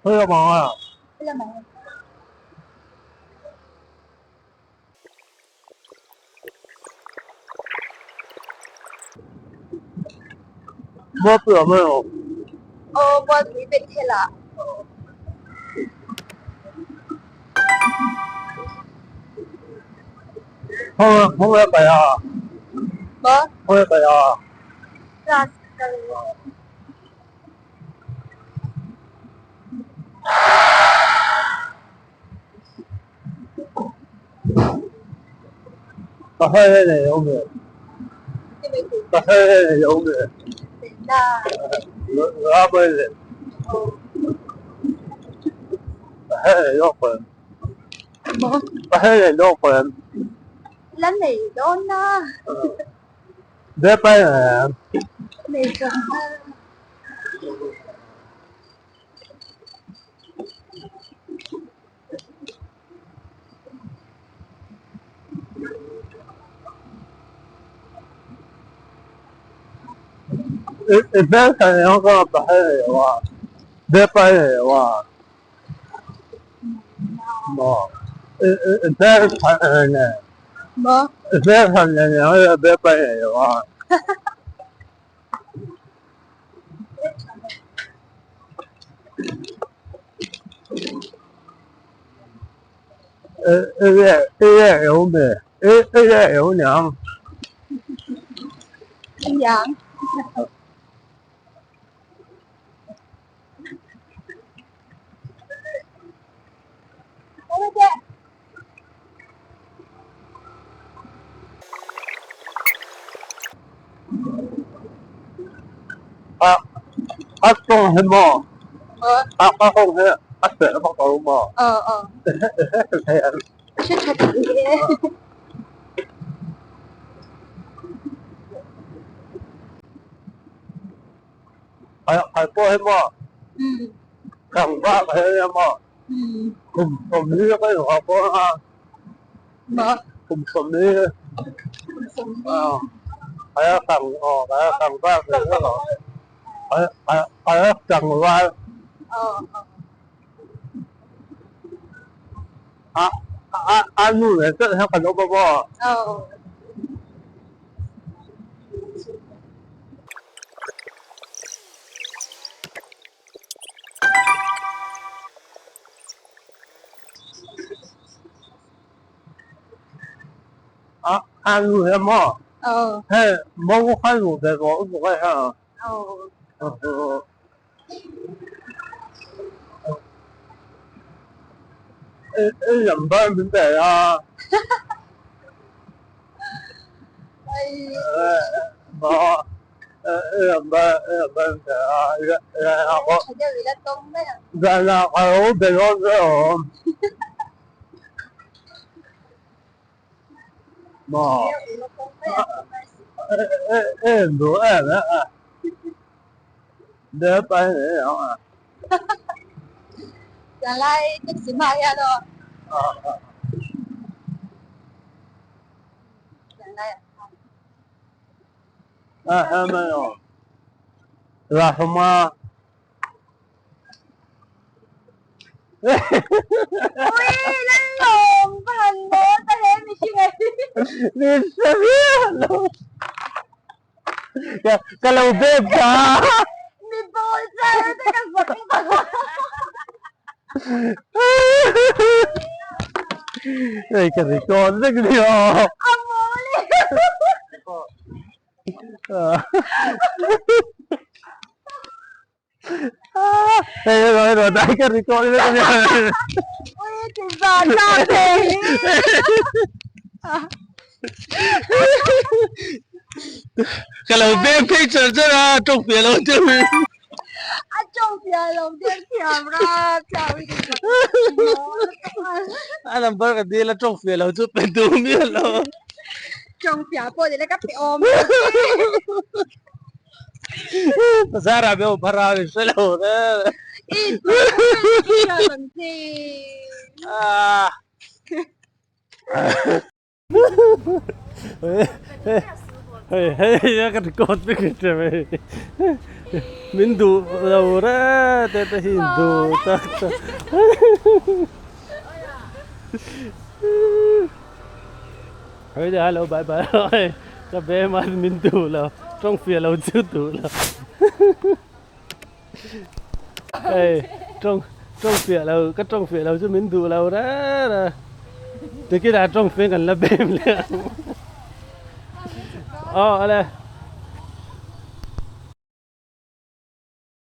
Khawi lamah ngai ah? Khawi lamah ngai. Mualpui ah mai aw. Aw Mualpui Bethel ah. Khawi a kai a? Maw? Khawi a kai a? Class ka kal. La nei dawn a. Nei dawn a. Maw? Yang. A tawng hi maw? A tawng hi a serh bawk lo maw? Hre tha thei e. Khai pawh hi maw? Tlangval hi a maw? Kum sawmli ka inhawh pawh a. Kum sawmli. Khai a tlang aw khai a tlangval ve vek a. Khai a tlangval. A a nu leh chiah hian kan awm a maw? A a nu hi maw? Hei mo kha nu ve rawh u bawk a ha. I number min pe a. Zanlai taxi hmaah hian aw. Zanlai ah khan. Ui Lalawm ka han mawl ta hle mihring e. Ka lo bep ta. Mi bawl char te ka zak vang a. Hei ka record vek ni aw. A mawl e. Hei hei hei dai ka record vek ania. Ui ti zan zan thei hi. Ka lo beng phei char char a tawng fiah lo deuh hi. A tawng fiah lo deuh thiam ra thiam hi A number ka dil a tawng fiah lo chu pe duh miah lo. Tawng fiah pawh ni la ka pe awm. Bazar ah beuh phar a mi hre lo re. I hriat ang che. Hei hei a ka record vek a ṭha mai. Min duh lo re te te hi in duh tak tak. Hei le hello bye bye hei ka be man min duh lo tawng fiah lo chu duh lo. Hei tawng tawng fiah lo ka tawng fiah lo chu min duh lo re re. Tikina tawng fiah kan la bem leh ang. Aw ale.